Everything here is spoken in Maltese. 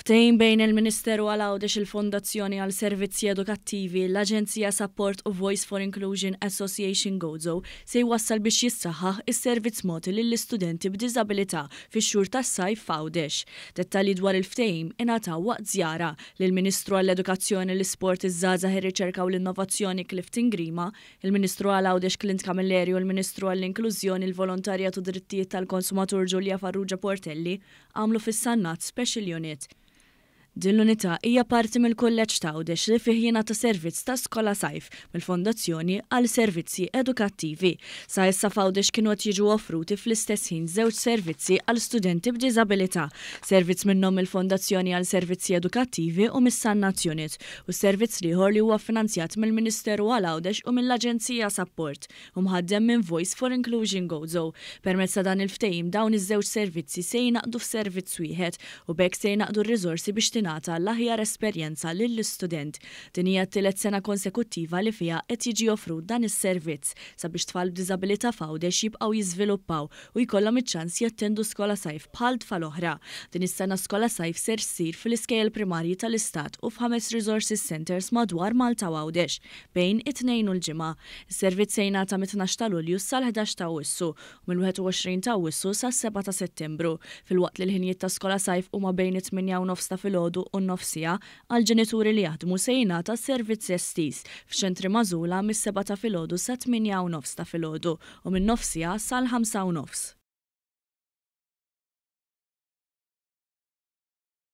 Ftehim bejn il-Ministeru għal Għawdex, il-Fondazzjoni għal Servizzi Edukattivi, l-Aġenzija Sapport u Voice for Inclusion Association Gozo se jwassal biex jissaħħaħ is-servizz mogħti lill-istudenti b'diżabilità fix-xhur tas-sajf f'Għawdex. Dettalji dwar il-ftehim ingħataw waqt żjara li l-Ministru għall-Edukazzjoni, l-Isport, iż-Żgħażagħ, ir-Riċerka u l-Innovazzjoni Clifton Grima, il-Ministru għal Għawdex Clint Camilleri u l-Ministru għall-Inklużjoni, il-Volontarjat u d-Drittijiet tal-Konsumatur Julia Farrugia Portelli għamlu fis-Sannat Special Unit. Din l-unità hija parti mill-Kulleġġ t'Għawdex li fih jingħata servizz ta' Skola Sajf mill-Fondazzjoni għal Servizzi Edukattivi. Sa issa f'Għawdex kienu qed jiġu offruti fl-istess ħin żewġ servizzi għal studenti b'diżabilità, servizz minnhom mill-Fondazzjoni għal Servizzi Edukattivi u mis-Sannat Unit u s-servizz l-ieħor li huwa ffinanzjat mill-Ministeru għal Għawdex u mill-Aġenzija Sapport. u mħaddem minn Voice for Inclusion Gozo. Permezz ta' dan il-ftehim dawn iż-żewġ servizzi se jingħaqdu f'servizz wieħed u b'hekk se jingħaqdu r-riżorsi biex tingħata l-aħjar esperjenza lill-istudent. Din hija t-tielet sena konsekuttiva li fiha qed jiġi offrut dan is-servizz sabiex tfal b'diżabilità f'Għawdex jibqgħu jiżviluppaw u jkollhom iċ-ċans jattendu Skola Sajf bħal tfal oħra. Din is-sena Skola Sajf ser ssir fil-iskejjel primarji tal-Istat u f'ħames resources centres madwar Malta u Għawdex. Bejn it-Tnejn u l-Ġimgħa. Is-servizz se jingħata mit-tnax ta' Lulju sal-11 ta' Awwissu u mill-21 ta' Awwissu sas-sebgħa ta' Settembru, filwaqt li l-ħinijiet ta' skola sajf huma bejn it-tmienja u nofs ta' filgħodu u n-nofs siegħa. Għall-ġenituri li jaħdmu se jingħata servizz estiż f'ċentri magħżula mis-sebgħa ta' filgħodu sat-tmienja u nofs ta' filgħodu u min-nofs siegħa sal-ħamsa u nofs.